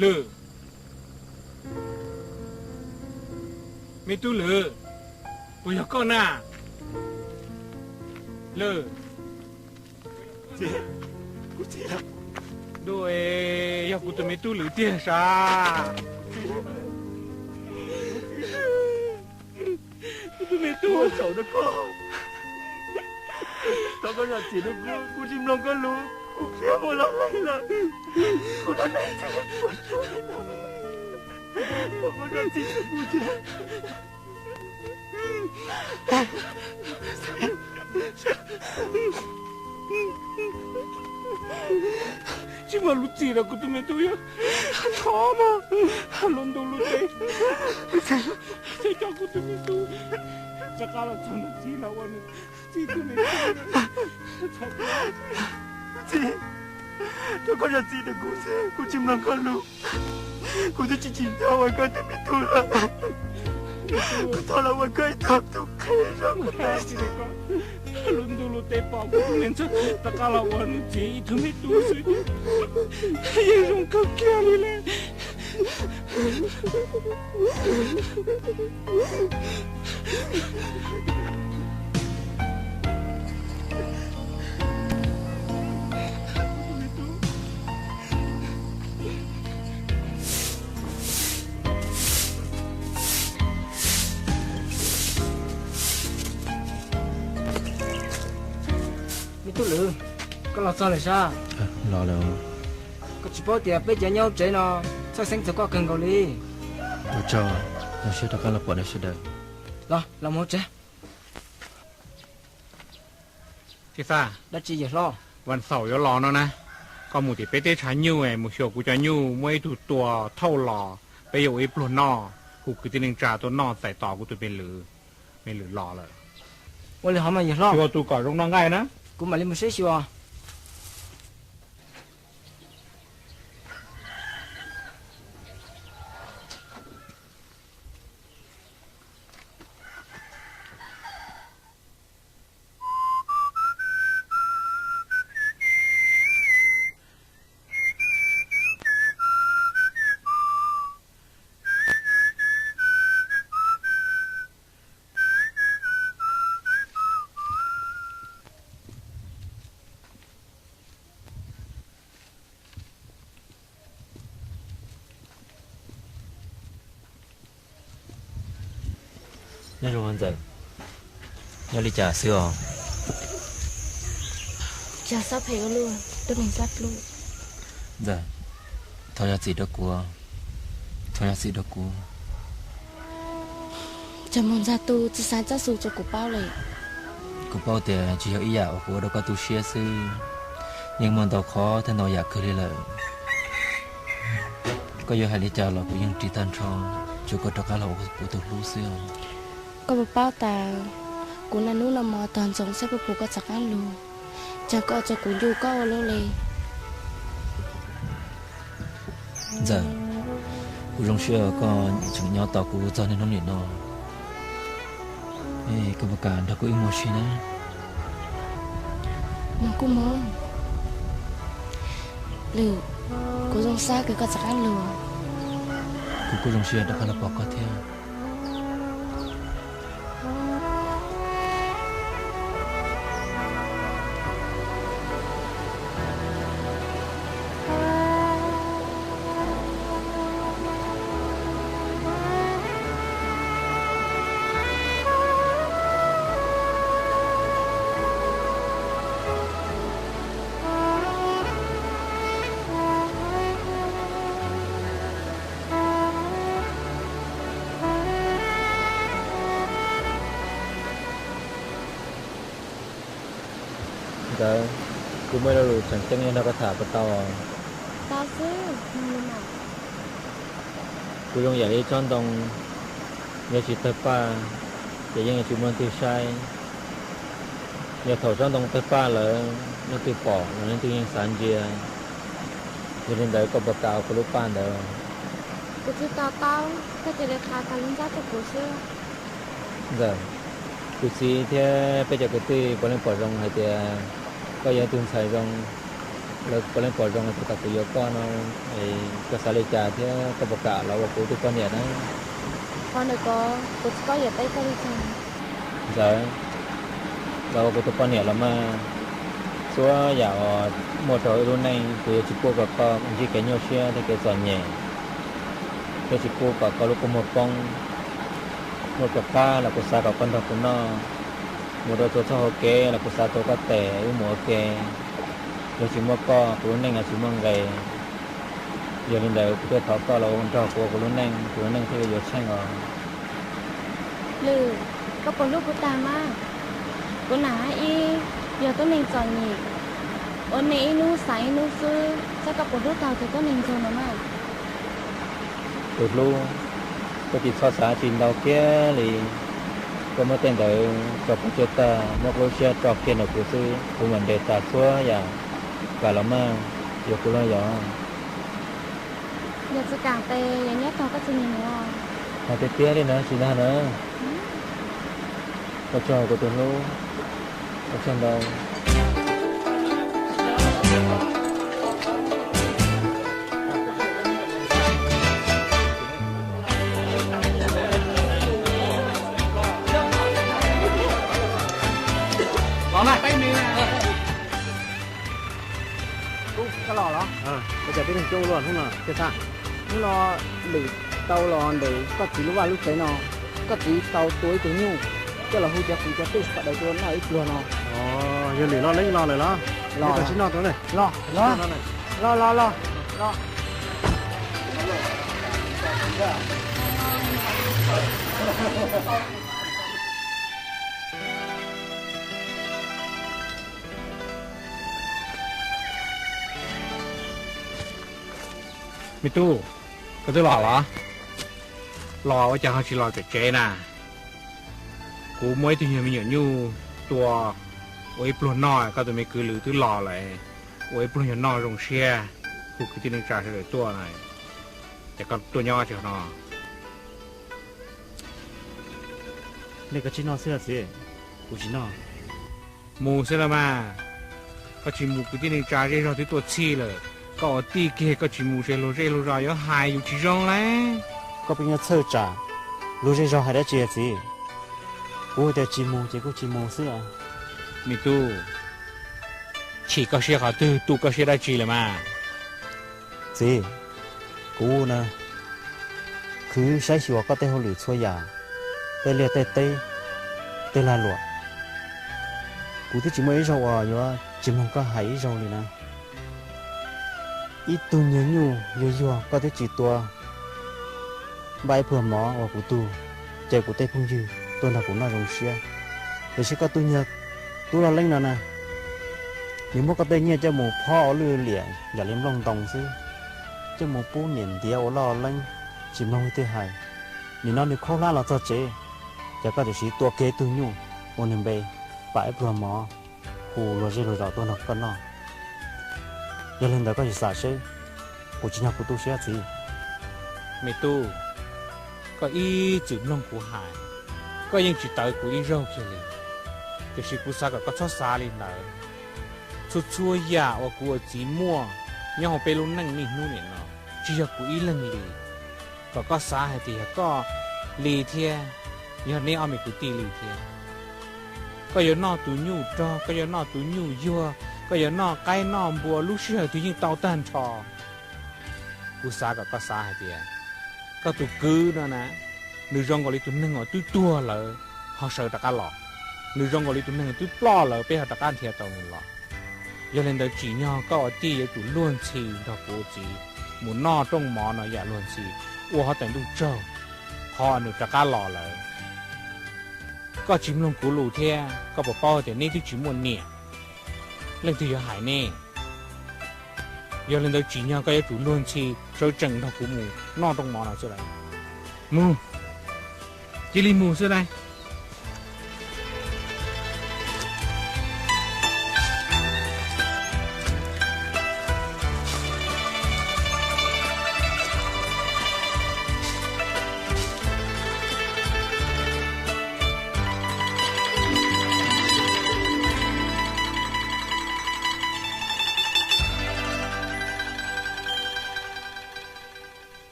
Lwm, me tub Lwm, puas yog koj na? Lwm, ntuj, yog kuv tus me tub Lwm tiag sav. Kuv tus me tub, thov koj zam txim rau kuv, kuv tsis mloog koj lus, kuv qhia ua loj leej lawm. Kuv rau nej, thov koj zam txim rau kuv thiab. Tsis muaj lus txim rau kuv tus me tub yog, thov mas lub ntuj lub teb, thov coj kuv tus me tub rov qab los txog ntua txij los ua nws txij tus me tub. Txiv, thov koj zam txim rau kuv xwb, kuv tsis mloog koj lus. Kuv twb tsis tsim nyog ua koj tus me tub lawm. Kuv thov los ua koj ib tug tub qhe zog kuv tag. Lub ntuj lub teb pom kuv tus me ntxhais rov qab los ua nws txiv ib tug me tub xwb, yeej zoo kawg kiag li lawm. Me tub Lwm, koj los txog lawm sas? Los lawm. Koj tsis paub tias peb cov nyob tsev no txhawj xeeb txog koj kawg nkaus li. Ua tsaug, zoo siab rov qab los pom nej sawv daws. Los, los mus hauv tsev. Tij Xaj, dab tsi yawg hlob? Vas xaum yuav los no na, koj mus tim peb teb tshav nyuj mus xyuas kuv cov nyuj, muaj ib tug tua thauj los, peb yuav ua ib pluag noj, hu kwv tij neej tsa tuaj noj txais tos kuv tus me Lwm. Me Lwm los lawm. Ua li hov mas yawg hlob. Xyuas tus kom zoo noj nqaij na. Kuv mam li mus saib xyuas. Nyob zoo Ntxawm, nyob li cas xwb os? Ntxawm, thov zam txim rau kuv, thov zam txim rau kuv. Cov mus ntxag tu tsis xav txoj xu rau kuv paub li. Kuv paub tias tsis yog ib yam uas kuv ua rau koj tu siab xwb, yeej muaj ntau qhov thiab ntau yam kawg li lawm. Koj yuav hais li cas los kuv yeej ris tag nrho, tsuas koj rov qab los ua kuv tus hlub xwb. Koj puas paub tas kuv niaj hnub noj mov tog ntsoov saib puas pom koj rov qab los, cas koj tso kuv ncu koj ua luaj li. Ntxawm, kuv zoo siab koj tseem nyob tos kuv txog niaj hnub nim no. Koj puas kam nrog kuv ib muag ua si na? Mus kuj mus. Lwm, kuv zoo siab kawg koj rov qab los. Kuv kuj zoo siab rov qab los pom koj thiab. Ntxawm, kuv muaj ib lo lus tseem ceeb yuav nrog koj tham puas tau? Tau xwb. Kuv zoo yam li tsob ntoo, yog tsis tawg paj ces yeej yuav tsis muaj leej twg saib. Yog thaum tsob ntoo tawg paj lawm, leej twg pom los leej twg yeej xav ntsia. Yog li ntawd koj puas kam ua kuv lub paj ntawd? Kuv tsis to taub, koj cia li qha tag li ntxab rau kuv xwb. Ntxawm, kuv txiv thiab peb cov kwv tij puav leej pom zoo hais tias koj yog ib tug ntxhais zoo. Lawv puav leej pom zoo rau qhov kuv yuav koj no, koj xav li cas thiab koj puas kam los ua kuv tus poj niam na? Qhov ntawd ko, kuv tsis paub yuav teb koj li cas. Ntxawm, los ua kuv tus poj niam los mas, txhua yam uas muaj rau ib lub neej kuv yuav tsis pub kom koj ntsib kev nyuaj siab thiab kev txom nyem. Yuav tsis pub kom koj lub kua muag poob. Muaj rov qab los kuv xav kom koj nrog kuv noj, mus rau txhua txoj hauv kev los kuv xav tuav koj tes wb mus ua ke. Yog tsis muaj koj kuv lub neej yuav tsis muaj nqe. Yog li ntawd kuv thiaj thov koj los nrog kuv ua kuv lub neej, kuv lub neej thiaj li yuav tsheej os. Lwm, koj puas hlub kuv tag mas? Kuv nam ib yog tub neeg txom nyem, ua neej ib hnub xav ib hnub xwb, saib koj puas hlub tau tus tuab neeg ntxawg no mas. Tus hlub, koj tsis txhob xav tsis ntau kiag li. Koj muab tej ntawd tso pov tseg tag, muab koj lub siab tso kiag rau kuv xwb, kuv mam nres tas txhua yam. Kam los mas, yuav kuv los yog. Yog tsis kam ces yuav nyob tos koj txiv mus. Hais tiag tiag li na, tsis dag na. Ua tsaug kuv tus hlub, ua tsaug ntau. Koj los los? Ua cas peb leeg tuaj ua luaj hnub no thiab xav? Hnub no Lwm tau los ntawm koj txiv lub vaj lub tsev no, koj txiv tau tua ib tug nyuj coj los hu cov kwv cov tij sawv daws tuaj noj ib pluag no. Yog Lwm Loj Leeb los lawm los? Los, los, los, los, los. Me tub, koj twb los los? Los ua cas ho tsis los tsev tsev na? Kuv muaj ib tug nyuag me nyuam nyuj tua ua ib pluag noj, koj tus me kwv Lwm twb los lawm, ua ib pluag nyuag noj zoo siab, hu kwv tij neej tsa sawv daws tuaj na, ces koj tuaj nyob tsis no. Nej koj tsis noj xwb txiv, kuv tsis noj. Mus xwb los mas, koj tsis mus kwv tij neej tsa zej zog twb tuaj txhij lawm, koj ua tij kiag koj tsis mus ces luag zej luag zos yuav hais yus tsis zoo lauj. Koj pheej yuav txhawj tsam luag zej zog hais dab tsi txiv? Kuv tias tsis mus ces kuj tsis mus xwb. Me tub, chim koj siab qhov twg, tu koj siab dab tsi lawm mas? Txiv, kuv na, khwv saib xyuas koj tej hauj lwm txhua yam, tej liaj tej teb, tej lag luam, kuv twb tsis muaj ib zaug uas yuav tsis mloog koj hais ib zaug li na. Ib tug nyuag nyuj yuag yuag koj twb tsis tua, npaj ib pluag mov uas kuv tug, ces kuv tej phooj ywg tuaj nrog kuv noj zoo siab. Tiam sis koj tus nyuag tub Loj Leeb no na, nws muab koj tej nyiaj coj mus phob ua lwj liam yam li nplooj ntoo xwb, coj mus pub niam ntiav ua loj leeb, tsis mloog leej twg hais. Nim no nws khaub hlab los txog tsev, ces koj tiam sis tua kiag ib tug nyuj ua nws npe, pam ib pluag mov, hu luag zej luag zos tuaj nrog koj noj. Yog li ntawd koj tsis xam seb kuv tsis nyog kuv tu siab txiv? Me tub, koj ib txwm mloog kuv hais, koj yeej tsis tawv kuv ib zaug kiag li. Tiam sis kuv xav kom koj txhob xav li ntawd. Txhua txhua yam uas kuv ua txiv muaj nyob hauv peb lub neej niaj hnub nim no, tsis yog kuv ib leeg li. Kom koj xav hais tias yog koj li thiab, yog neb ob me kwv tij li thiab. Koj yuav noj tus nyuj rog, koj yuav noj tus nyuj yuag, koj yuav noj qaib noj npua, lub sij hawm twg yeej tau tag nrho. Kuv xav kom koj xav hais tias koj tus kwv no na, nws zoo nkaus li tus neeg uas twb tuag lawm ho sawv rov qab los, nws zoo nkaus li tus neeg twb ploj lawm peb ho rov qab nrhiav tau nws los. Yog li ntawd tsim nyog koj ua tij yuav tsum luag ntxhi nrog kuv ua txiv mus noj rooj mov no yam luag ntxhi, ua hov teem ntuj tsaug, qhov nws rov qab los lawm. Koj tsis mloog kuv lus thiab, koj puas paub tias neb twb tsis muaj niam, leej twg yuav hais neb? Yog li ntawd tsim nyog koj yuav tsum luag ntxhi sawv tsees nrog kuv mus noj rooj mov no xwb lauj. Mus, cia li mus xwb lauj.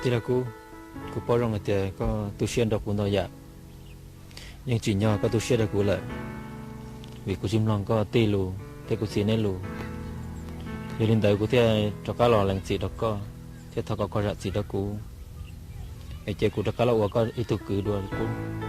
Tij laug Kub, kuv paub zoo hais tias koj tu siab nrog kuv ntau yam, yeej tsim nyog koj tu siab rau kuv lawm, vim kuv tsis mloog koj tij lus thiab kuv txiv neb lus. Yog li ntawd kuv thiaj rov qab los lees txim rau koj, thiab thov kom koj zam txim rau kuv, es cia kuv rov qab los ua koj ib tug kwv dua Kub.